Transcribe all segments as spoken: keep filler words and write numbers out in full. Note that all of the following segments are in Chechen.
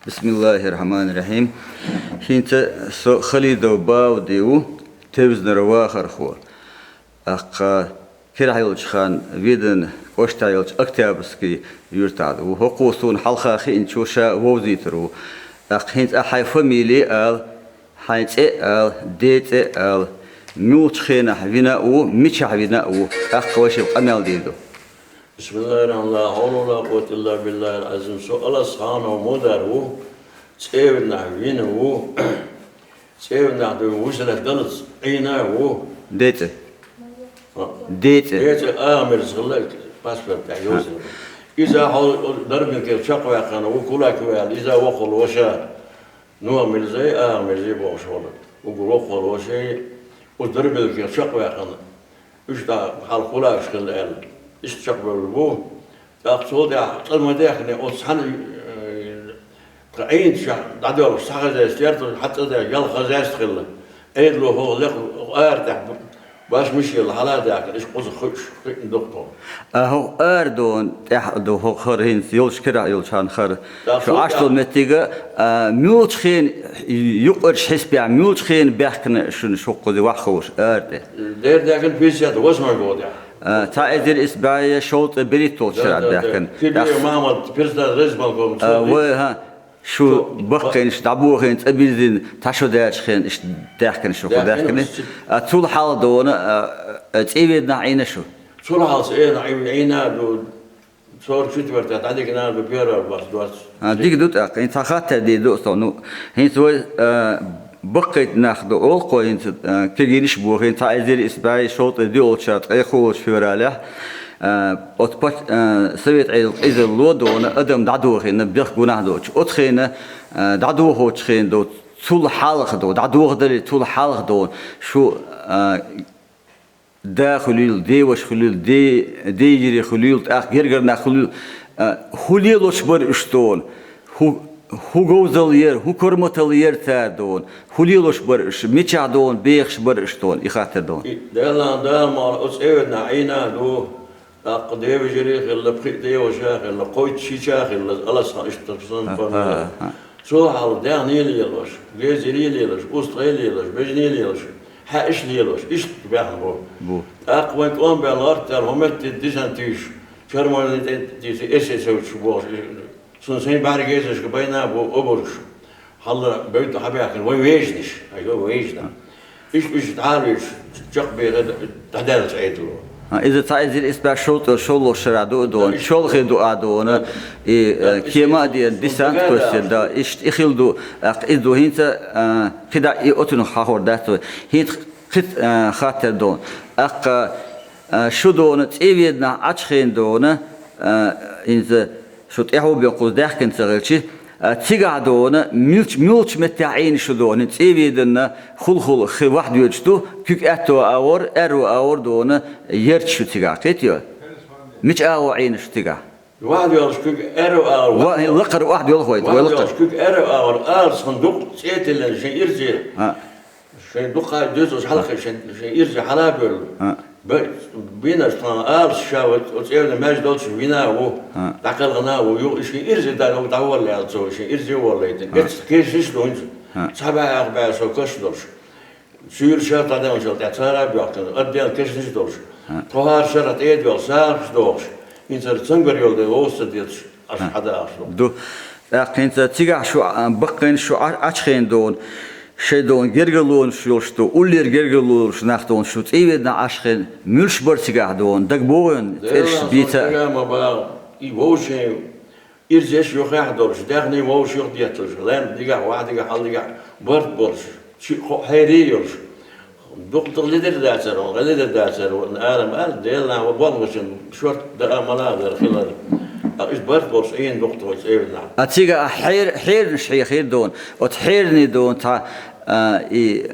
Бисмиллахир-рахманир-рахим. ХӀинца со Халидов Бауди ву, Тевзнара вахархо. ТӀаккха кирахь йолчу ханна Веданан кӀоштахь йолчу Октябрьский юьртахь ву. ХӀокхо суна хьалха хиъначо ша вовзийтур ву. ТӀаккха хӀинца ахь хьайн фамили а ала, хьайн цӀе а ала, ден цӀе а ала, муьлхачу хенахь вина а ву, мичахь вина а ву, тӀаккха вайша къамел дийр ду. Бисмиллахир-рахманир-рахим. Ла хьавла ва ла къуввата илла биллахил-Ӏазим. Со Аласханов Мудар ву, ЦӀевнахь вина ву. ЦӀевнахь ду вусалеш далац, Ӏийна а ву. ДецӀе. А? ДецӀе. ДецӀе Амирза хилла, паспорт тӀехь йовзина. Иза хьо Дарбинке чекхваьккхина ву, кулак ваьлла, иза воккхал ваша. Нуха Мирзай, Амирзай бохуш волу. Угу воккхал вашай, уз Дарбинке чекхваьккхина. Уьш дӀа хьалха кулакаш хилла аьлла. Иштта чекхбевлла бу. ТӀаккха цул тӀаьхьа цӀа ма дехне, оцу цхьана, э, тхан Ӏийначохь дӀадоьлхуш цхьа хазаьста яра, тхуна хьан цӀа даьлла, ялх хазаьста хилла. Ӏедало хӀокху лекха ара тӀехь баш мишелла хьала а даьккхина, иштта кхуза хуьуш, хиъна ду-кх тхо. А хӀокху ара дона тӀехь а ду, хӀокху хӀара хӀинца йолуш кирахь йолчу хьан хӀара. Шу Ӏаш долу меттига, а, муьлхачу хенан юкъарчу хьесапехь, муьлхачу хенан баьхкина шуна шу кхуза ваха хууш ара тӀе? Дера даьккхина пятьдесят восьмой годехь. А, цхьа эзар исс бӀе шовзткъе берхӀитталгӀачу шарахь баьхкина. Кибиев Махьмад, Пирста райисполком. А, вай, хӀа, шу баккхийна, шу дӀабохийна, цӀа бирзина, цхьа шо даьллачу хенахь иштта даьхкина шу, хӀу даьхкина. А, цул хьалха дона, а, а, ЦӀеведанахь Ӏийна шу? Цул хьалха ЦӀеведанахь Ӏийна ду, сорок четвёртехь дӀадигна ду, первый класс доцу. А, дика ду тӀаккха, хӀинца цхьа хаттар дийр ду со. Ну, хӀинца вай, а, баккхийта нах ду олу кхо, хӀинца, а, кегийнаш бохийна, цхьа эзар исс бӀе шовзткъе доьалгӀачу шарахь, ткъе кхоалгӀачу февралехь, а, оцу пач-, а, Совет Ӏедал къизалло дона, адам дӀадохийна, бехк гунахь доцуш. Оцу хенахь, а, дӀадохочу хенахь ду, цул хьалха ду, дӀадохадале цул хьалха ду, шу, а, да хуьлийла, деваша хуьлийла, де-, дейжаре хуьлийла, тӀаккха гергара нах хуьлийла. А, хӀун лелош бара уьш дона? ХӀун, хӀун говзалла яра, хӀун корматалла яра цара дона? ХӀун лелош бара уьш? Мичахь дона бехаш бара уьш дона? И хаттар дона. И Делан дама оцу ЦӀеведанахь Ӏийна ду, тӀаккха деважаре а хилла, пхи деваша а хилла, кхойтта шича а хилла, Аласхан иштта сан фамилия. Цул хьалха даьхни лелош, гезари лелош, устагӀий лелош, бежаний лелош, хьаьаш лелош, иштта баьхна бу. Бу. ТӀаккха вайн тӀом баьлла гӀарт аьлла, хӀун метте дисанна тийша, чармойн тӀе тийша, эсэсовчаш бохуш, цунна сайн бӀаьргезашка байна бу обургаш. Хьалла бевдда хьабаьхкина, вайн вежанаш, айо, вежна. Иштта уьш дӀа а луьйш, чекхбехира дӀадаьллачу Ӏедало. А, иза цхьа эзар исс бӀе шовзткъе шолгӀачу шарахь ду а дона, чолхе ду а дона, и, э, кема а дена, десант кхоьссина, да, иштта и хилла ду, тӀаккха иза ду хӀинца, а, кхидӀа и оцунах хьахор дац вай. ХӀинца кхин, а, хаттар дона. ТӀаккха, а, шу дона ЦӀеведанахь Ӏачу хенахь дона, а, хӀинца шу тӀаьхьо бен кхуза даьхкина ца хилча, а, цигахь дона, муьлч-, муьлхачу меттехь Ӏийна шу дона, ЦӀеведанна хул-хул хи вахьдоьдуш ду, куьг аьтту агӀор, аьрру агӀор дона, ярча шу цигахь, кхетайо? Мича агӀор Ӏийна шу цигахь? Вахьдоьлхуш куьг аьрру агӀор. Ва-, лакхара вахьдоьлхуш вайта, вай лакхара. Вахьдоьлхуш куьг аьрру агӀор, алас хӀун дукха цӀе тиллина шайн ирзе. А. Шайн дукха дуьйцуш хьалхе шайн, шайн ирзе хьала а бевлла. А. Бе-, бинарш тхуна алас ша вай оцу цӀевна маьждиг долчу вина а ву, а, дӀакхелхина а ву, юха и шайн ирзе дан дӀаволла аьлла цо, шайн ирзе а воллайтина. А. Эцна кешнаш а ду хӀинца. А. Цхьа бӀе ах бӀе со каш долуш. Суьйра шарахь дӀадевначул тӀаьхьа цара а боьхкина, отдельно кешнаш а долуш. А. Тхо хӀара шарахь тӀе а доьлхуш, сагӀаш дохуш, хӀинца цамгар йолу дела вовшах ца дезаш, аш хьадахаш ду. Ду. ТӀаккха хӀинца цигахь шу, а, баккхийна шу Ӏа-, Ӏачу хенахь дона, шайн дона гергарлонаш йолуш ду, уллера гергарлонаш нах дона, шу ЦӀеведанахь Ӏаш хенахь, муьлш бара цигахь дона, дагабогӀу цӀераш бийца а. Дела, ма бала, и вовшийн ирзеш юххехь долуш, даьхний вовшах детталуш, лаьмна дигахь, вахьа дигахь, хьала дигахь барт болуш, ши-кхо хьерий а йолуш, дукха-дукха ледара дацара, гӀа ледара дацара, ван арам ала, Делан ва болхачун шорта даа мала а дара хилар. А, иза барт болуш Ӏийна дукха тхо ЦӀевнахь. А цига а хьер-, хьернаш хьехира дона, оцу хьерний дона цхьа, а, и,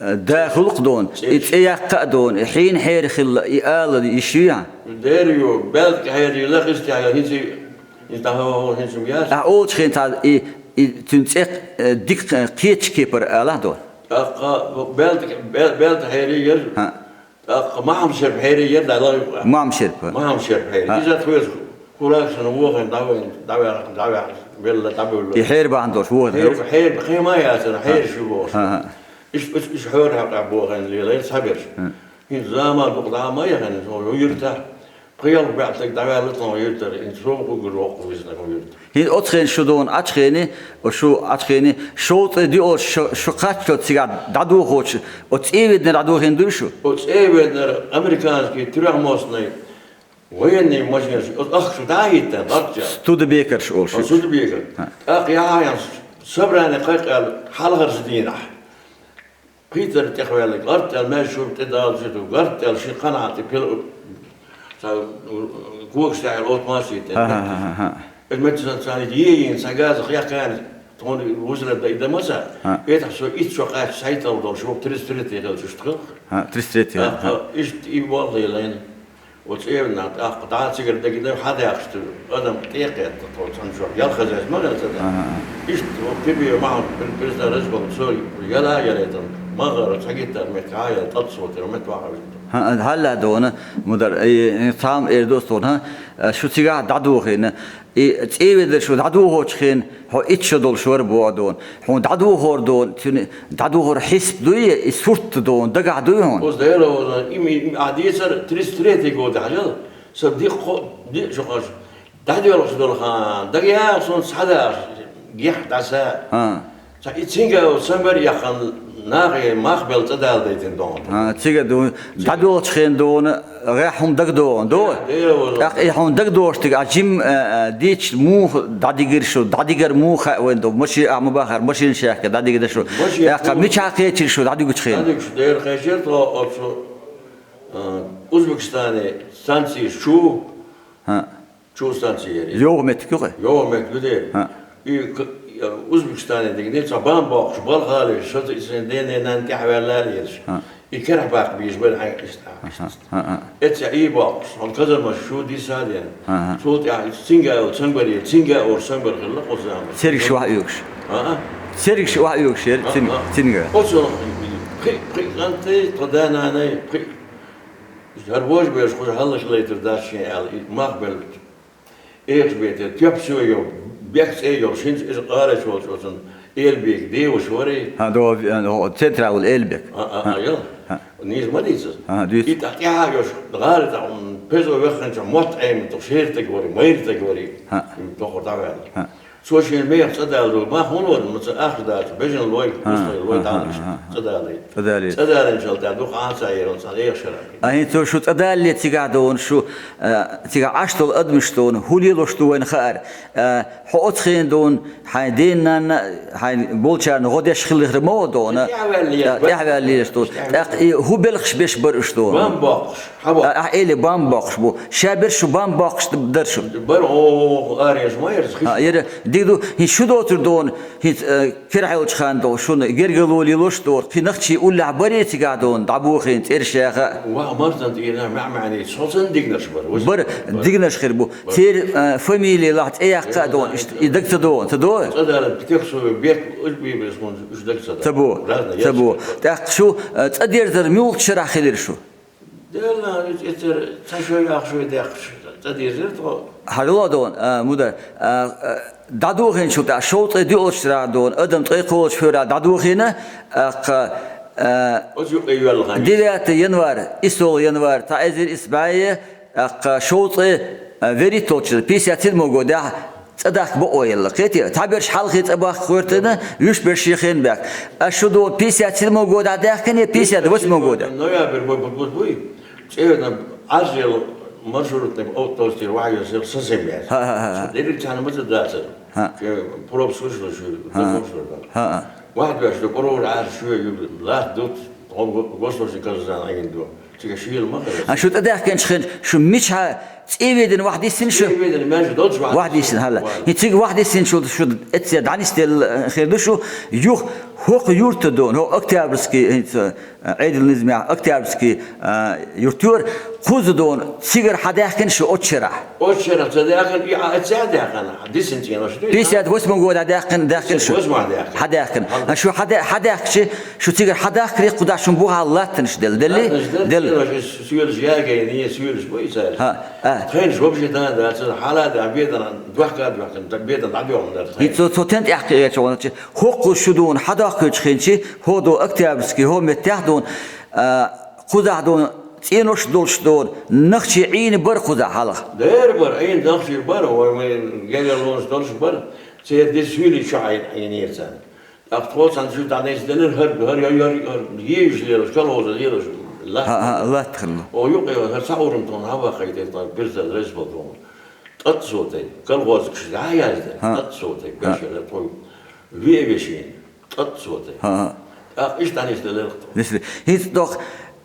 а, да хуьлу-кх дона, и цӀе яккха а дона, и хьийна хьер хилла, и ала йиш юй хьан? Дера ю, белкъа хьерий лахистехь, хӀинца, хӀинца дӀахо-, хӀинца яц. Ахь олучу хенахь цхьа и, и цуьнан цӀе, э, дика, э, кхеташ кепара алахь дона. ТӀаккха белта-, бел-, белта хьерий яра. ХӀаъ. ТӀаккха Махьамшерп хьерий яра, дай лайх. Махьамшерп. Махьамшерп хьерий. ХӀаъ. Иза тхоьца Кулакшина вохийна дӀавахана, дӀавахана, дӀавахана, велла, дӀабевлла. И хьера бахьана долуш вохийна хьера, хьера, кхин ма яцара, хьера шу бохуш. Ха, ха. Иштта, иштта, иштта хьора хьакъехь бохийна лелийна цхьаберш. Хм. ХӀинца заман дукха дӀа ма яхана, со юьртахь. Пхи-ялх баьӀ стаг дӀаваьлла тхуна юьртара, хӀинца со ма хугур воккха висна хӀун юьрта. ХӀинца оцу хенахь шу дуна Ӏачу хенахь, шу Ӏачу хенахь, шовзткъе диъалгӀачу шу, шу кхаччалц цигахь дӀадохочу, оцу ЦӀе-Веданара дӀадохийна дуй шу? Оцу ЦӀе-Веданара американский трёхмостный военный машинаш, оцу ахча дӀа а хӀиттина, лартча. Студебекерш олуш. А, Студебекер. ХӀа. ТӀаккха яхьа собрание кхайкхаьлла хьалхарчу дийнахь. Пхийтар тӀехваьлларг, лартта аьлла, маьждиг шуьра тӀе далучу ду, лартта аьлла, ши кхана тӀе пила, ца, когаш тӀехь аьлла, оцу масситта. Ха, ха, ха, ха, ха. Эс меттан царна е йина, цхьа газах яхкана, тхуна вузара дан и дан ма ца. Ха. ЭтӀахь со итт шо кхаьчча, схьайталла долуш, вокху тридцать третий хилча иштта хилла. Ха, тридцать третий, ха, ха. Иштта и болх лелийна. Оцу Эвнах тӀаккха дӀа цигара дагина хьан дехаш ду, адам тӀекхетта тхо цхьана чохь, ял хазайс ма гӀелца дан. Ага. Иштта вокху Кирбиев Махьмад пир-, пирста разгом цо яла а ялийтина, ма гӀара цхьа гиттар метта хьа яла, тӀад сотира, метта вахьа вижна. ХӀа, хьалла дона, Мудар, и, и, цхьа ма эр доцу дона, хӀа, шу цигахь дӀадохийна. И ЦӀе-Веданара шу дӀадохочу хенахь, хьо итт шо долуш вара боху дона. Хьуна дӀадохор дона, цуьнан дӀадохор хьисап дуй, и сурт дона, дагахь дуй хьуна? Оцу Дела ваза, и ми-, ми-, а дийцар тридцать третий года хьажал, сан диккхо, диъ шо кхаш, дӀадоьлхуш долу хан, дага яхьа суна схьадахаш, гехь дӀаса. А. Ца и цинга а самбар яххан нахе мах бел цӀа дала дайтина дона. А, цига ду, дӀадолчу хен дона, гӀехь хӀума дага догӀун, до? Дела ваза. ТӀаккха и хьуна дага догӀуш тига, а жим, а, а, дийча муха дӀадигира шу, дӀадигар муха хаьа вайн до? Маши-, а, ма бахара, машина шаьхка дӀадигира шу. Машина ТӀаккха пул- мичахь кхечира шу дӀадигучу хен? ДӀадигуш дера кхечира тхо оцу, а, Узбекистане станцийш чу. ХӀа. Чу станци яри. ЙогӀу меттиг ю кхе? ЙогӀу меттиг ю де. ХӀа. И к-, я, Узбекистане дигне, цхьа бам боккхуш, балхалеш, шо ца исен дене нан тӀехваьлла лелаш. ХӀа. И керахь баккха бийш бен хьайн иштта. ХӀа, хӀа, хӀа. Эцця и боккхуш, хьуна казармаш шу диса ден. ХӀа, хӀа. Цул тӀаьхьа цинга а цангбар е, цинга а ор цангбар хилла кхузза. Цергаш ваха оьгуш. ХӀа? Цергаш ваха оьгуш яра, ХӀа, цин-, хӀа. Цинга. Оцу пхи, пхи кӀантай, тхо да-нанай, пхи. ХӀара вожа бераш кхуза хьаллаш лайтар дац шен аьлла, и мах беллачу. Эхаш бетар, тёп всё йо, бехк цӀе йо, шинца иза къараш волчу оцун Эльбек деваш варий? ХӀа, до, до, центра вул Эльбек. А, а, а, ХӀа. Йо. ХӀа. Нийса ма дийца. ХӀа, дийца. И тӀа тӀаьхьа йош, гӀара тӀа, м, пезо вехханча мотт Ӏемату шертаг варий, майртаг варий. ХӀа. М, тохур дӀаваьлла. ХӀа. Цо шен мех цӀа далла, ма хӀун вара, ма ца ахча дац, бежан лой, ХӀа, муслай лой, хӀа, дӀа хӀа, иштта хӀа, хӀа. ЦӀа далий. ЦӀа далийначул тӀаьхьа дукха Ӏан ца ерал, цхьа леха шарахь. А хӀинца шу цӀа далале цигахь дона шу, а, цигахь Ӏаш долу адамаш дона, хӀун лелош ду вайна хаьара. А, хьо оцу хенахь дона, хьайн ден-нанна, хьайн болчарна гӀо деш хилира ма ву дона. ТӀехваьлла еш А, бара. ТӀехваьлла еш дона. ТӀехваьлла. ТӀаккха и хӀун белхаш беш бара уьш дона? Бам боккхуш, хьан боккхуш? А, ахь эли бам боккхуш бу. Ша бер шу бам боккхуш д-, дара шу. Бара, о, аренаш ма яра, хиш. А, яра, дигду, хӀин шу доцур дона, хӀинца, э, Кирхьаьллачу ханна долу шуна гергало лелош дора, кхин нахчий уллехь барий цигахь дона, дӀабохийна цӀерш яха. Ва, Марзан тӀера маьӀ-маьӀний, со сан дигнаш бара, вуьш? Бара, бара. Дигнаш хир бу. Бара. Церан, э, фамилиялахь цӀе яккха а дона, иштта, и даг ца дона, ца дона? ЦӀа дала, текст бек, уж бибрис хун, уж даг ца дала. Ца бо, Разный ца бо. Ящик. ТӀаккха шу, э, цӀа дерзар муьлхачу шарахь хилира шу? Делла, эцер ца шой, ах шой дехаш, цӀа дирзира тхо. Хьажал а дона, а, Мудар, а, а, дӀадохийначул тӀаьхьа шовзткъе диъалгӀачу шарахь дона, адам ткъе кхоалгӀачу февраль дӀадохийна, а, кха, а, Оцу юкъе йоьлла хан. Девятое январь, исс январь, цхьа эзар исс бӀе, а, кха, шовзткъе, а, вуьрхӀитталгӀачу, пятьдесят седьмой годехь, ЦӀа дахка бакъо елла. Кхетий, цхьаберш хьалхе цӀа бахка гӀоьртина, вуьш берш шен хен баьхка. Ас шу дона пятьдесят седьмой года дахкане, пятьдесят восьмой года. Ноябрь бу-, бу-, бу-, буй. ЦӀена Ӏазъел маршрутный автобус тӀера вахьа йоьсел сасем яц. Ха, ха, ха, ха. Дерриг цхьана ма ца дацар. Ха. Ке, пробы слышал, шу, Ха. Пробы слышал. Ха, ха. Вахьа доьш ду, пробы Ӏаза шу ю, лат дут, он го-, государственный казазан Ӏин ду. Цига шийла ма хеза. А шу тӀадаьхкинчу хенахь, шу мичахь ЦӀе-Ведана вахьа диссина шу? ЦӀе-Ведана маьждиг долчу вахьа Вахьа диссина, хӀалла. Вахьа. И цига вахьа диссинчул шу эццехь дӀанисделла, э, хир ду шу, юха ХӀокху юрта дуна, хӀо Октябрьский, хӀинца, а, Ӏедал низамехь Октябрьский, а, юрт ю хӀара, кхуза дуна, цигара хьадаьхкина шу оцу шарахь? Оцу шарахь ца даьхкина, и а, ца а даьхкина, десять девяносто. Пятьдесят восьмом году хьадаьхкина, даьхкина шу? Восьмом даьхкина. Хьадаьхкина. Хьан- А шу хьада-, хьадаьхкина шу, шу цигара хьадаьхкира, кхузахь шун бухахь латтанаш делла, делли? Латтанаш делла, делла. Делла, шу соьлаш ягайна, соьлаш бу и цаьрца. ХӀа, а. Тхайнаш вообще дан дац, хьала а дан, бедан, дохка а дохкина, бедан дӀадоьгӀна дара тхайна. И цо, цо тен тӀехь кхиъечу ваначи, хӀокху шу дуна хьадоккхуьйтуш хинчи, хӀо ду Октябрьский, хӀо меттехь дуна, а, кхузахь дуна, цӀенош долуш дуна, нахчий Ӏийна бара кхузахь хьалха? Дера бара, Ӏийна нахчий бара, вай, вай, гергарлонаш долуш бара, церан деза суьйлий чохь Ӏийна, Ӏийнера царна. ТӀаккха тхо цхьана чу дӀанисделира, хӀара, хӀара, хӀара, хӀара, хӀара, езаш лелаш, колхоза лелаш, латта. ХӀа, хӀа, латта хилла. О, юкъе, хӀара цхьа урам тхуна хьан ваккхайтира, тхуна бирзал реза бала тхуна. ТӀатта сотай, колхозаш дӀа а яздира, хӀа. ТӀатта сотай, хӀа. Бешара тхо ве а вешина, тӀатта сотай. ХӀа, хӀа. ТӀаккха иштта дӀанисделира тхо. Нисбе. ХӀинца доху,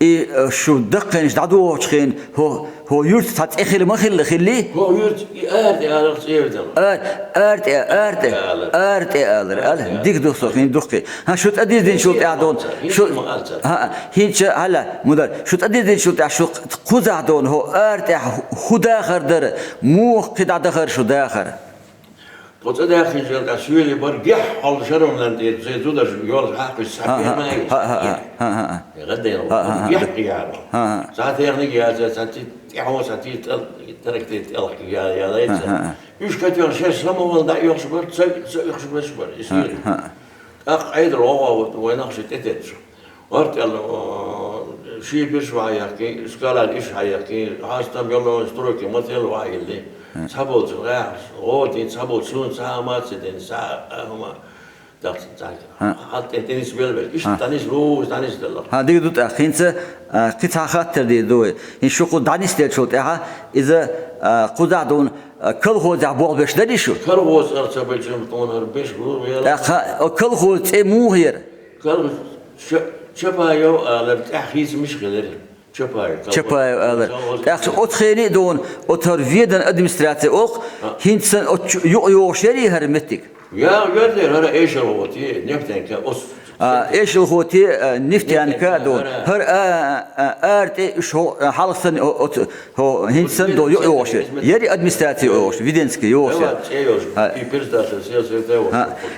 и, э, шу даккхийнаш дӀадохучу хенахь, хӀо, хӀо юьртаца цхьа цӀе хила ма хилла, хилли? ХӀо юьртаца и Ара тӀе аларх цӀе а дала. Ара, Ара тӀе, Ара тӀе, Ара тӀе алар. Ара тӀе алар, Ара тӀе алар. Дика ду со, хӀин дуккхий. ХӀан, шу тӀедиздинчул тӀаьхьа дона. ХӀинца шу, ма алцара. ХӀа, хӀинца, хьала, мудар. Шу тӀедиздинчул тӀаьхьа шу кхузахь дона, хӀо Ара тӀехь хӀу дахар дара, муха кхин дӀадахара шу дахар? Тхо цӀа даьхкинчул тӀаьхьа суьйлий бара, гехь хьалха шарон лан тӀера, церан зударш йолуш хьакхуьйсу цхьа пен ма ю. ХӀа, хӀа, хӀа, хӀа, хӀа. Гехь кхин яра. ХӀа, хӀа. Цхьа техника яцара, цхьа ти-, тӀаьхьо цхьа ти-, тӀел-, трактор тӀелхьа я-, ялайца. ХӀа, хӀа. Уьш катоьхна шаьш самавала дӀа а оьхуш бара, ца, ца оьхуш берш бара. И суьйлий. ХӀа, хӀа. ТӀаккха Ӏедал гӀо-гӀо вайнах ши тӀететташ. Ортел, а, ши бирш вахьаяккхий, скалал иш хьаяккхий, хьастам йоллонаш стройки материал вахьаелли. Цхьаболчу гӀехьа гӀо дин, цхьаболчу суна цхьа а ма ца дин, цхьа а хӀума. ТӀаккха цхьа, хьан тӀе тӀенис белбеш. Иштта дӀанис луш, дӀанис делла. ХӀан, дика ду тӀаккха. ХӀинца, а, кхин цхьа хаттар дийр ду вай. ХӀинца шу кху дӀанисделчул тӀаьхьа, иза, а, кхузахь дуна, а, колхозехь болх беш дарий шу? Колхоз ара ца бечун тхуна хӀара беш гур вела. ТӀаккха, о, колхоз цӀе муха яра? Кал-, Ча-, Чапаев алар тӀаьхьа хийцамаш хилира. Чапаев. Чапаев алар. ТӀаккха оцу хене а дуна, оцу хӀара Веданан администраци олу, хӀинца санна оцу чу юкъа йогӀуш ярий хӀара меттиг? Я, верде, хӀара эшел гӀоти, нефтянка, оцу. А, эшел гӀоти, а, нефтянка а дуна. ХӀара, а, а, а, Ара тӀе уьш хӀо-, а, хьалха санна о-, оцу, хӀо, хӀинца санна до юкъа йогӀуш яр. Яри администраци йогӀуш, Веденский йогӀуш яр. Давай, цӀе йолуш, и председатель сельсовета йолуш.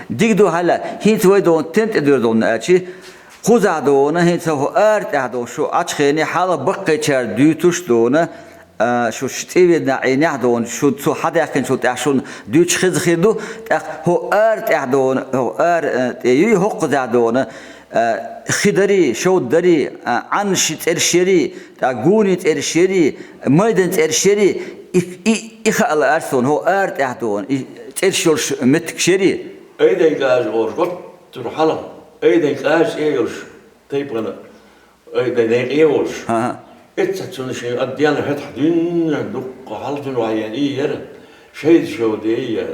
Дика ду хьала, хӀинца вай дуна тен тӀе дуьр долу аьлчи, кхузахь дуна, хӀинца хӀо Ара тӀехь дуна, шу Ӏачхене хьалха баккхийчара дуьйцуш дуна, а, шу ш-, цӀе Веданехь Ӏийнехь дуна, шу цо хьадаьккхинчул тӀаьхьа шуна дуьйцуш хеза хир ду, тӀаккха хӀо Ара тӀехь дуна, хӀо Ара, а, тӀе юй, хӀокхузахь дуна, а, хи дарий, шовда дарий, а, Ӏаннаши цӀераш ярий, тӀаккха гуни цӀераш ярий, майдан цӀераш ярий, и, и, и хаа лаьара суна, хӀо Ара тӀехь дуна, и цӀераш йолуш меттигаш ярий? Айдайн кӀажа олуш, гӀоттур хьалха, Айдайн кӀажа цӀе йолуш, тайпана, Айдайн некъе волуш. ХӀан-хӀа. Эцца цунна шен а денна хӀетахь дуьйна дуккха хьалха дуьйна вахьаян и яра. Шайда шовде я,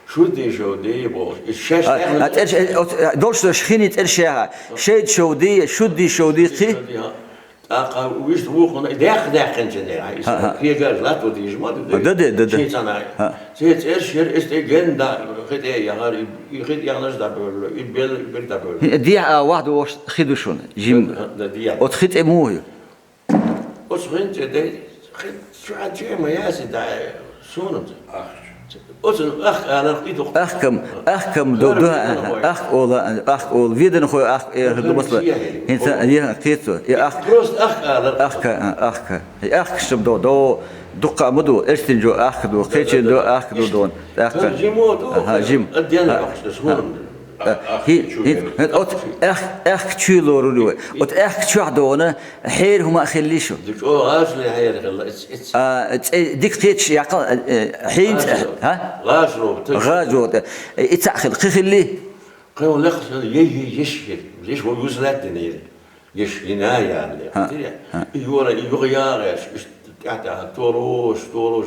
шудди шовде я бохуш. И шаьш а, тӀехь а, цӀераш, э, оц-, э, долуш долуш хини цӀераш яха. Шайда шовде я, шудди шовде кхи. ТӀаккха вуьшта вукхунна и даьккха даьккхинчун яра. ХӀан-хӀа. Кхегаш латто дийша ма ду. Да, да, да, да. Шен цхьана. ХӀан. Церан цӀераш яра, эс тӀе генна да, хи тӀе а яхара, и, и хи тӀе яханаш дӀабевлла, и белла, и бер дӀабевлла. Дехьа а вахьа долуш хи ду шуна, жим. Да, да, дехьа. Оцу хи тӀе муха ю? Оцу хин тӀе дай, хи, шу хьан чема яси дай, суна. Оцу ахка аларх и дукха. Ахкам, ахкам ду, ду, ахка ола, ахка ола, Веданхой ахка, э, ду масла. ХӀинца, е, кхету, и ахка. Просто ахка аларх. Ахка, а, ахка. И ахка шаб до, до, дукха ма ду, эрстин жо ахка ду, кхечен до, ахка ду, дон. Ахка. Жимо ду. Аха, жим. Адден ахка, суна. Э, хи-, хи-, хи-, оцу аьх-, аьхка чуьйло руьлу вай. Оцу аьхка чохь дона, хьеран хӀума а хилли шу. Ду чӀогӀа гӀажале хьеран хилла, иц, иц. А, цӀе дика кхеташ яккха, э, хьийна цӀе, гӀажале. ГӀажале, ту. ГӀажале. И цхьаъ хилла, кхин хилли? Кхин лекха хилла, ей, ей, еш хир. Еш вон юза лаьттина ери. Еш йина яьлла. ХӀа, хӀа. И юра, и юха яра, еш, иш тӀаьхьа-тӀаьхьа, толуш, толуш.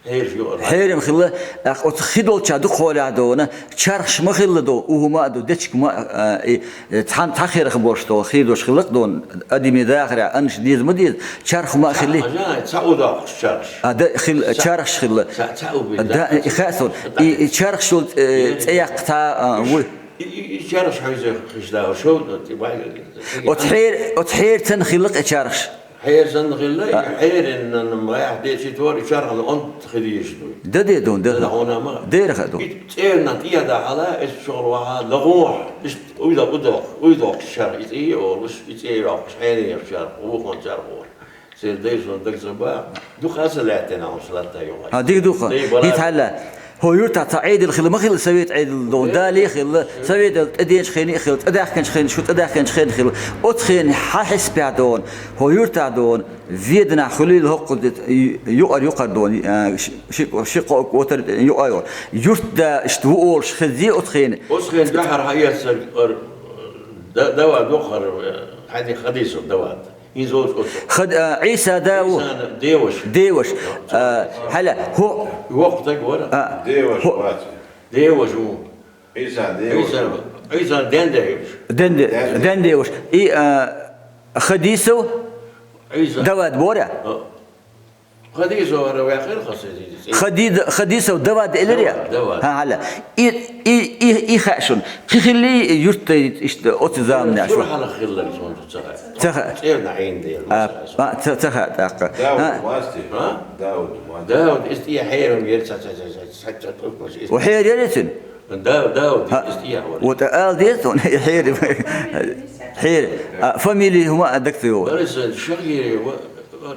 Хьерам хилла, тӀаккха оцу хи долчохь дукха хьолехь дона, чархаш ма хилла дона, у хӀума а ду, дечиг ма, а, и, э, цхьан-, цхьа херах болуш дона, хи долуш хилла дона, адаме дахарехь, аннаш деза ма деза, чарх ма а хилли. Цхьа, цхьа у доккхуш чархаш. А, да, хилла, чархаш хилла. Цхьа, цхьа у бен. Да, и хаьа суна, и, и чархаш йолу, э, цӀе яккха цхьа, а, вуй. И, и чархаш хьуьйза хиш да, шо, тӀе бай. Оцу хьер-, оцу хьеран цӀена хилла-кх и чархаш. Хьеран цӀена хилла, и хьеран ма яхь дечи тор, и чархана онт хи дийш дуй. Да де дун, да. Да хьона ма. Дера ха ду. И цӀена тӀе да хьала, эс шогӀал ваха, лагӀо, ист уйла удох, уйдох чарх, и цӀе олуш, и цӀе йохуш, хьеран йохуш чарх, вукхун чарх олуш. Церан дай сон даг ца ба, дукха а ца лаьттина хьуна латта йохуш. Ха, дика ду-кх. Дай бала. ХӀинца хьалла. ХӀо юьртахь цхьа Ӏедал хилла ма хилла, совет Ӏедал дон, Дали хилла, совет Ӏедал тӀеденачу хене а хилла, тӀедаьхкинчу хене, шу тӀедаьхкинчу хене хилла. Оцу хене хьан хьесапехь дон, хӀо юьртахь дон, веданахь хуьлийла хӀокху де-, ю-, юкъара, юкъара дон, а, ши, ши, ши кхо-, кхо-, котар юкъа йо. Юьртда иштта ву олуш хезий оцу хене? Оцу хене дуьхьара хьан эццара, ар, да-, дава дохар, хьайди хадийсо дава. ХӀинца оцу, оцу. Хад-, а, Ӏийса да ву? Ӏийсан деваш. Деваш. А, хьала, хӀо-, Воккха стаг вара. А, Деваш хӀо-, вац. Деваш ву. Ӏийсан деваш. Ӏийсан, Ӏийсан ден деваш. Ден де-, Ден де-, ден деваш. И, а, Хадисов? Ӏийсан. Давад бора? А. Хадисов ара ваьккхира хаса иза. Хадид-, Хадисов Давад элира? Давад, Давад. Ха, хьала. И, и, и, и хаьа шуна. Кхин хилли юртта иштта оцу заманахь шу? Сур хьалха хилларг суна ца хаьа. Ца хаьа. ЦӀерна Ӏийна дела, А, масала. а, ца, ца хаьа тӀаккха. Дауд А? масти. А? Дауд масти. Дауд, иза тӀе хьерам яра, ца, ца, ца, ца, ца, ца, ца, ца, ца, ца. Ва хьер яра цуьнан? Дауд, Дауд, ХӀа. иза тӀе хьора. Вот ала деза тхуна, хьер. Хьер. А, фамилия хӀума а даг ца йогӀу. Бариса Шахири, ва, ва,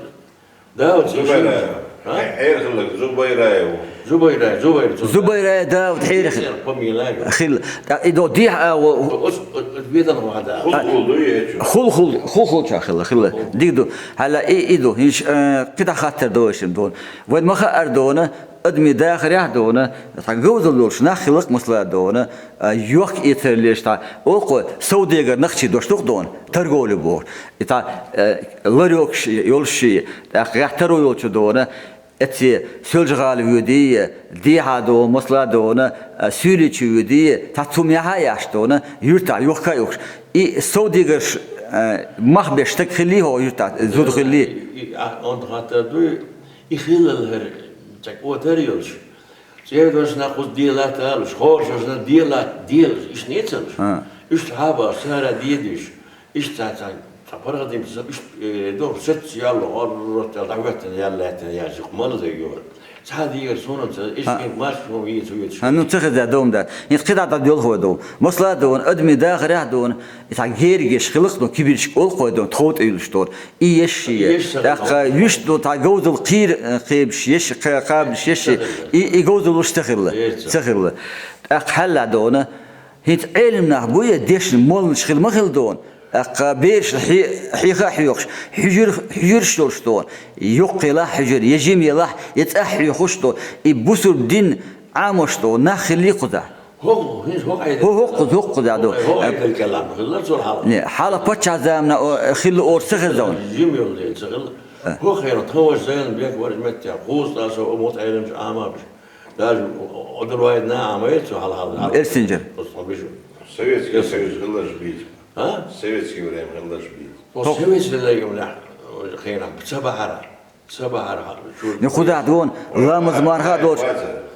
Дауд, Зубайраев. А? Хьер хилларг Зубайраев. Зубайраев, Зубайр, Зубайр. Зубайраев Дауд хьер хи-, Хьер фамилия. хилла. ТӀаккха и до дехьа а во-, Ус, ус, ус бедан вахьа да. Хул-хул ду и хӀечу. Хул-хул, хул-хул ча хилла, хилла. Хул. Диг ду. Хьала и, и ду. ХӀинш, э, кхидӀа хаттар до ишим дона. Вайн ма хаъар дона, адми дахарехь дона, цхьа говзал долуш нах хилла-кх масала дона, а, йохк-эцар леш цхьа, оха совдегар нах чу дош ду-кх дона, торговля боху. И цхьа, э, ларёкаш йолуш ши, тӀаккха гӀехь таро йолчу дона, эцце Соьлжа-ГӀала воьдий, дехьа дона, масала дона, а, суьйличу воьдий, цхьа цу мехьа а яхьаш дона, юьртахь йохка а йохкаш. И совдегарш, э, мах беш стаг хилли хьо юьртахь, зуда хилли? И, и, а, онда хаттар дуй, и хиллал хӀара, цхьа кӀотар а йолуш. ЦӀердошна кхуза делат алуш, хоршашна делат делаш, иштта нецалуш. А. Иштта хьаба, сара дедуьш, иштта цхьа, цхьа, цхьа паргӀатдинчу сан, иштта, э, доху сац ял, гӀоррот ял, дӀахӀоьттина ял лаьттина ял, жих мала дай йора. Цхьа дегара суна ца, иштта А. марш хӀума вийца вуьйцуш. А, ну, ца хеза дом дац. ХӀинца кхидӀа дӀа доьлху вай дом. Масала дон, адми дахарехь дон, и цхьа гергеш хилах дон, кибирчка олхой дон, тхов тӀе юьллуш дон. И ешши, И еш ца тӀаккха хилла. Юьш ду, тхьа говзал кхийра, э, кхебаш, ешши, кха-, кхабаш, ешши, Ца хилла. И, и говзалуш ца хилла. Еш ца Ца хилла. ТӀаккха хьалла дона, хӀинца Ӏелам нах бу я дешна молланаш хила ма хила дона. ТӀаккха бераш хье-, хьеха а хьоьхуш, хьуьжуьр-, хьуьжуьрш йолуш дона. Йоккха елахь хьуьжуьр, я жима елахь, я цӀахь хьоьхуш дона. И бусурба дин Ӏамош дона, нах хилли кхузахь. ХӀокху, хӀинца хӀокху Ӏедал ХӀо-, хӀокху, хӀокху, хӀокху, да, ду. ХӀокху Ӏедал кӀелахь ма хилла цуьра хьалха. Не, хьалха паччахь замана, о, хилла ора ца хеза вайн. Жима йолу дела ца хилла. А. ХӀокху хенахь тхан ваша Зайнаб бек вара меттехь, кхуза тӀа со, о, мотт Ӏелам чу Ӏамабаш. Даже о-, о-, одур вайна а Ӏама яц цо хьалха, хьалха. Эрсинчара. Оцу тхан бижу. Советский Союз хилларш бийца. А? Советский время хилларш бийца. Оцу Хо- советский время хенахь ца бахьара. Ца бахьара хьалха. Ну, кху дахь дона, ламаз марха а долуш.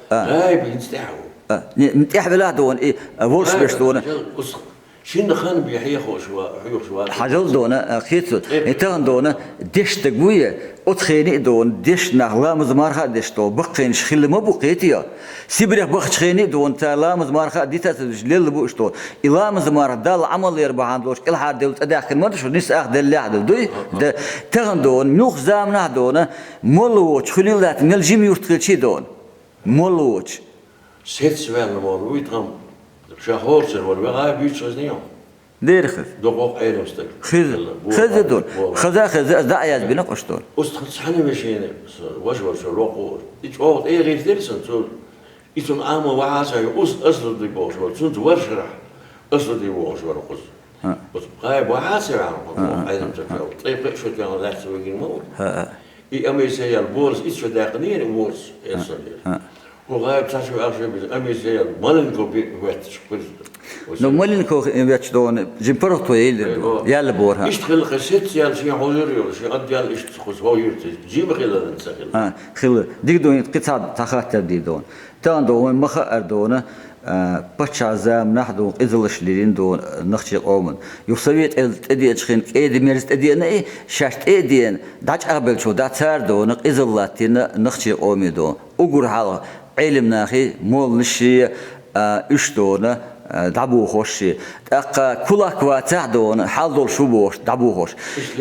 А. Гайба хӀинца тӀехь ву. А, не, тӀехь велахь дона, и, а, волуш беш дона. Гайба, ус шинна хан бен хьехош ва, хьоьхуш ва. Хьажал дона, а, кхецу. И тахана дона, деш стаг ву я, оцу хене а дона, деш нах ламаз марха а деш дона, баккхийнаш хилла ма бу кхетий. Сибрех бахчахений дона, цара ламаз марха а дита ца дуьсуш лелла бу уьш дона. И ламаз марха Далла Ӏамал яр бахьана долуш, кӀелхьардевлла цӀа даьхкина ма ду шу, нисса ах деллехь а ду, дуй? Да, тахана дона, муьлхха заманахь дона, молла воцуш хуьлийла лаьтта, мел жима юрт хилчий дона. Молла воцуш. Сецваьлла молла вуй тхан, ша хӀорцар вара, вегӀа буьйцу хазний хьо? Дера хаза. Докъо Ӏелам стаг. Хеза. Хеза дон. Хаза, хеза, ас дӀа а язбина къуш дон. Ус тхан цхьана вешина, ваша вара со локхур. И чӀогӀа тӀе гӀиртира сан, цо, и цунна Ӏама вахьа сан, ус Асруди бохуш вара, цунца варшарахь Асруди бохуш вара кхуза. ХӀа. Ус гӀайба вахьа сан ваьхьа, ХӀа, ХӀа, Ӏелам ХӀа, стаг ХӀа. Тхайн пхи шо тӀе лаьцна вигина ма вара. ХӀа, ХӀа. И амайса ял борс, иццо даьккхинера борс, Ха, эсалера. ха. Ху гӀайб цхьа шу ахча беза, амайса ял Маленков бе-, ветташ, кхуьрза. Ну, Маленков ветташ дона, жин паргӀато елира Э, дона. о. Ял бора, ха. Иштта хилла кхин сецциял шен хьузур йолу, шен отдел иштта кхуза хьо юьртаца. Жима хилла ца хилла. ХӀа, хилла. Диг дона, кхин цхьа, цхьа хаттар дий дона. Тан дона, вайн ма хаъар дона. А, паччахьа заманахь дона къизаллаш лелийна дона нохчийн къомана. Юха совет элпа тӀедеача хана кӀеда-мерза тӀедеана и, шаьш тӀе а деана, дӀачӀагӀбеллачо дӀа цара дона къизалла латтийна нохчийн къоме дона. Уггар хьалха Ӏелам нахи, молланаши, а, уьш дона, а, дӀабохош ши. ТӀаккха кулак вацахь дона, хьал долуш ву бохуш, дӀабохош.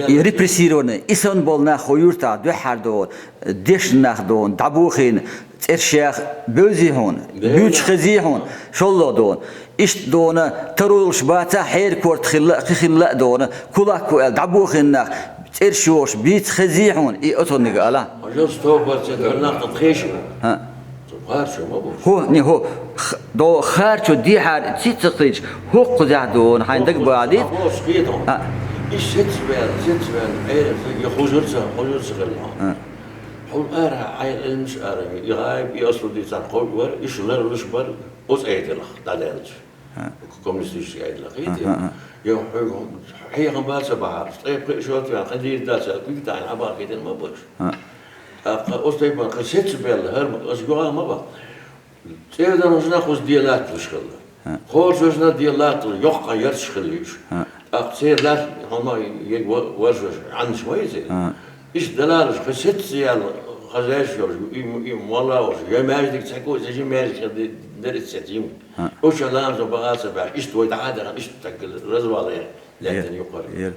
И репрессированный, и санна болу нах хӀокху юьртахь дуьххьара дона, дешна нах дона, дӀабохийна, цӀерш яха бевзий хьуна, буьйцуш хезий хьуна, шолгӀа дона. Иштта дона, таро йолуш бацахь, хьеран корта хилла а, кхин хилла а дона, кулак ву аьлла, дӀабохийна нах, цӀерш йохуш, бийца хезий хьуна, и оцунниг ала. Хьажал сто процент нах тхан тхеший. ХӀаъ. Харцо ма бу. ХӀу, не, хӀу, х-, до харцо дехьара ци ца кхийча, хӀокхузахь дона, хьайн дага бахьадийца. ХӀаъ. И сецбаьлла, сецбаьлла, Ӏелам, я хузурца, хузурца хилла. ХӀаъ. Хьуна ара, Ӏелам, Ӏелмаш ара, и гӀайба, и асуди царна кховдор, иш ларлуш бар, оцу Ӏедалах дӀадаьлча. ХӀаъ. Коммунистический Ӏедалах. ХӀаъ, хӀаъ, хӀаъ. Я хьоьга хьехам бац а бахьа, ткъе пхиъ шо тӀехь, кхин дийр дац аьлла, куьг тайна хьабахкийтина ма баш. ХӀаъ. ТӀаккха оцу тайпана кхин сецбаьлла, хӀара ма, аса юха ма баха. ЦӀерданхошна кхуза де латталуш хилла. ХӀаъ. Кхочушна де латталуш, йоккха ярташ хилла уьш. ХӀаъ. ТӀаккха церан латта хьуна ма е ва-, варшаш, Ӏаннаш ма ю церан. ХӀаъ. Иштта далалаш, кхин сеццаялла хозяйство йолуш, и, и молла волуш, я маьждиг цхьаько, я жима маьждиг хир ди-, дара иза цецъян. ХӀаъ. Оцу ламазо бакъа ца баьхьаш, иштта вай дӀа а дахана, иштта стаг развал яр, лаьттина юккъара. Яр.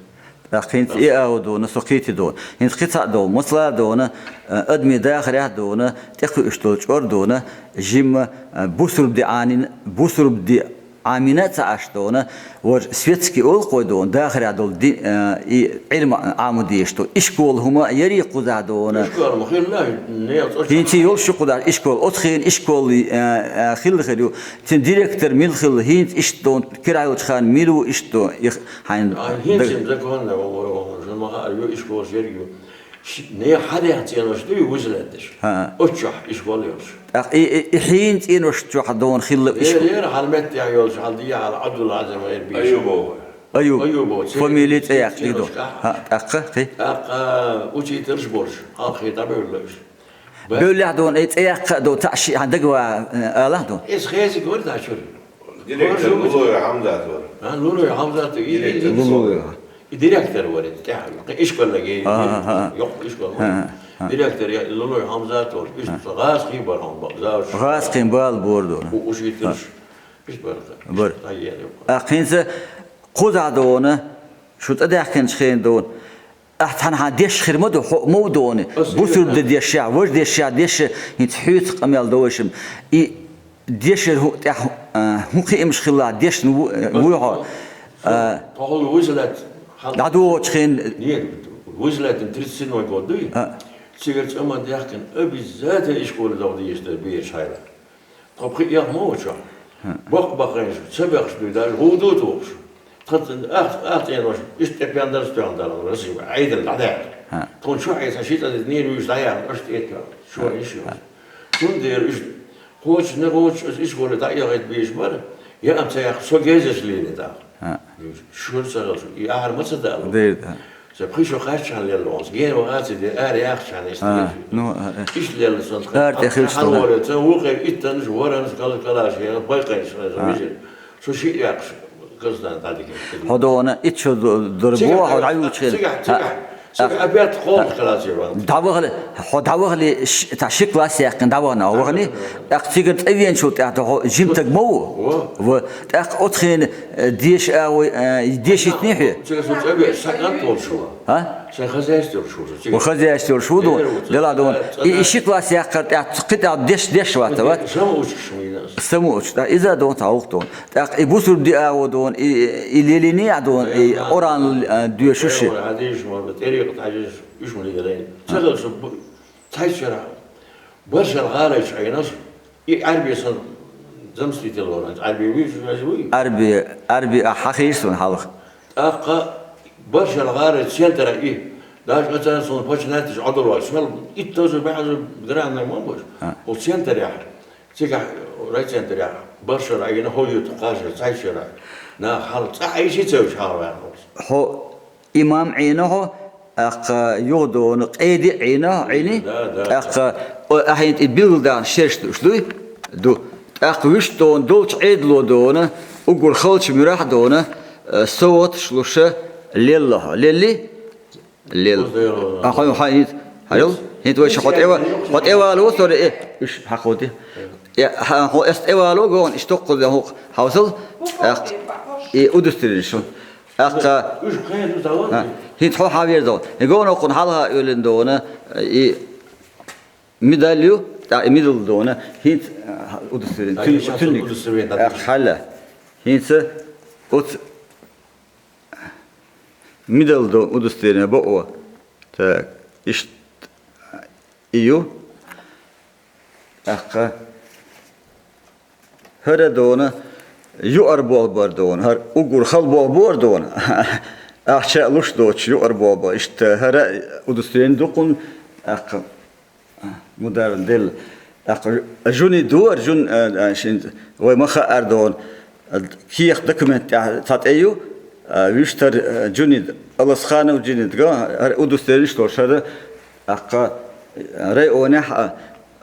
ТӀаккха хӀинца и агӀо дона, со кхийти дона. ХӀинца кхин цхьаъ дона, масала дона, а, адамийн дахарехь дона, тӀекхуьуш долу чкъор дона, жимма, а, бусурба де Ӏанин-, бусурба де Ӏамийна а ца Ӏаш дона, важа светский олу-кх вай дона, дахарехь долу ди-, а, и Ӏилма Ӏамо дезаш ду. Ишкол хӀума а ярий кхузахь дона. Ишкол ма хилла, не, оцу ХӀинца йолуш ю кхузахь ишкол, оцу хенан ишкол, а, а, хилла хир ю. Цуьнан директор мила хилла, хӀинца иштта дона, кирахь йолчу ханна мила ву иштта дона, и хьайн А, хӀинца даг- им закон да, вон, вон, вон, шуна ма хаьара, ю ишколаш ерг ю. Ши-, не хьадех цӀенош дуй вуза лаьтташ. ХӀаъ. Оцу чохь ишкол йолуш. ТӀаккха и, и, и хьийна цӀенош чохь дона хилла иш- Ера, ера, хьал меттехь йолуш, хьал дийхьа, хьал Ӏабдул-Ӏазим эр бийш. Аюбов. Аюб. Аюбов, церан Фамилия цӀе яккха цӀеношкахь. ХӀаъ, тӀаккха, кхин? ТӀаккха учительш болуш, хьалхе дӀабевлла уьш. Бевллехь дона, и цӀе яккха а дона, цхьаъ шиъ хьан дага ван, э, алахь дона. Иза хезиг вара дӀа чуьра. Директор Лулой Хьамзат вара. А, Лулой Хьамзат, и, и, Директор. И, Лулой. И директор вара, тӀехь, ишколе, АхӀа, аха. Йоккха ишкол вара. АхӀа, аха. Директор я Лулой Хьамзат вара. Иштта гӀазкхий бара хьуна, завуч. ГӀазкхийн бала бора дона. У-, учительш. Иштта бара. Бара. ТӀаккха хӀинца кхузахь дона, шу тӀедаьхкинчу хенахь дона. Ахь цхьана хьан деш хир ма ду, хьо ма ву дона. Аса Бусурба де дешшехь, важа дешшехь, деш хӀинца хьоьца къамел до вайшимма. И дешар хӀу-, тӀехь, а, хӀун кхиамаш хилла, дешна ву-, вуй хьо? А, Тхо хьуна вуза лаьтта хьал- ДӀадогӀучу хенахь. Нет, вуза лаьттина тридцать седьмой год дуй? А. Цигара цӀа ма даьхкина, обязательно ишколе догӀа дезаш дара бераш хьайла. Тхо пхи эха ма ву чохь. Бакъ баккхийнаш, ца бехаш дуй, даже гӀуда а тухуш. Тхан ах-, ах цӀенош, иштта тӀе пендарца тоьхна дара, Расиба, Ӏедал дӀадаьхьа. Тхуна чу хьеца, ши цӀа дитта, нера вуьйш дӀаяхна, аша тӀе а тоьхна. Шо иш ю. Цундела уьш кхочушна гӀочуш, аса ишколе дӀаэхийта бийш бара, я ам ца яхха, со гезаш лийна тӀаккха. Шура ца хилча, и ахьар ма ца дала. Дера, да. Сан пхи шо кхаьччахьана лелла ван, гена ваха а ца дира, ара яхчахьана иштта А, дира. ну, а, а. Иштта лелла сан тхаьш. Ара тӀе хилча Хьан тхуна. Вара, сан вукхе иттанаш, воранаш, кала-, калаш, яра, байкхайнаш, сан А. вижира. Со шиъ яьккхаш, Казахстан дӀадигира. Хьо дона, итт шо д-, дора Цигахь, боху, хьо дӀаювучу хенахь. цигахь, цигахь, А. цигахь, опять холод классе ван. ДӀавахали, хьо дӀавахали, ш-, та ши класс яьккхина, дӀавахана, вахани? ТӀаккха цигара цӀа веначул тӀаьхьа хьо жимтаг ма ву? Во. Во. ТӀаккха оцу хенахь Э, деша а вай, э, дешийтиний хье? Цигара со цӀа ве, сан кӀант волуш ву. А? Сан хозяйство йолуш ву со цигара. Ва хозяйство йолуш ву ду? Э, вот, Дела дона. Э, И, и ши класс яккхар тӀаьхьа, кхин тӀаьхьа деш, деш вац, вац? Самоучкаш ма йина аса. Самоучкаш, да, иза дона, цхьа гӀуллакх дона. ТӀаккха и бусурба де а ву дона, и, и лелийний а дона, и Да, да. Къуръан, э, доьшуш. Э, хьадисаш ма, тӀерикъат хьадисаш, уьш ма лелийна. А. Ца хилла со бу-, Цхьайччара баршал гӀалайчу Ӏийнарш, и Ӏаьрби сан заместитель вара, Ӏаьрби вуьйцуш веза вуй? Ӏаьрби, Ӏаьрби а хьахийра суна хьалха. ТӀаккха баршал гӀалайчу центра и, даже оцара суна починать деш Ӏодур вац, шал иттаза баьхьаза гранна ма баш. А. О центрехь, цигахь райцентрехь, баршал Ӏийна хӀо юту кхажа, цхьайччара. Нах хьал цӀа Ӏийши ца вуьш хьалаваьхна. Хьо Имам Ӏийна хьо, тӀаккха юха дона, къеди Ӏийна, Ӏийни, Да, да. тӀаккха, о, ахьа тӀе билггал дахна шераш ду, уьш дуй? Ду. ТӀаккха вуьшта дона, долчу Ӏедало дона, уггар халча муьрехь дона, э, совгӀаташ луш лелла хьо. Лелли? Лелла. Хьан, хьан, хьан, хьан, хьан, хьан, хьан, вай ша хьо тӀе ва-, хьо тӀе вало, сора, э, уьш хьакхо де. Э, хьан, хьо эс тӀе вало, гон, иштта кхуза хьо хьовсал, тӀаккха и удостоверени шу. ТӀаккха, уьш кхайна ду, а, хӀинца хьо хьан вер дона. И гон окхун хьалха оьлин дона, и медаль ю, тӀаккха и медаль дона, хӀинца, а, удостоверени, тӀаккха тун-, хӀинца тунник. Удостоверени, да. ТӀаккха хьала. ХӀинца оцу медаль дона удостоверени бакъо. Так, иштта и ю. ТӀаккха хӀара дона, юкъара болх бар дона, хӀара уггар хала болх бар дона. Ахча а луш доцуш юкъара болх бар. Иштта хӀара удостоверени ду кхунна, тӀаккха мудар делла. ТӀаккха жуни дора, жун, а, а, шин, вай ма хаара дона. Кехат документ тӀехь цхьа тӀе ю, а, вуьштар, а, Джунид, Аласханов Джунид, га, хӀара удостоверениш долуш хӀара, тӀаккха районехь а,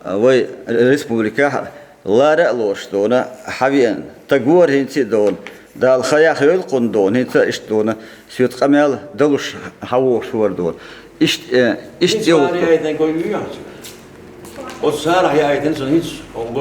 а, вай республикехь а лара а лоруш дона, хьан веана, тагора хӀинца а дона, Дала хан яхйойла кхунна дона, хӀинца а иштта дона, соьца къамел далуш хьан вогӀуш вара дона. Иштта, э, иштта хӀинца йогӀу. Оцу царах яийтина сан хӀинца,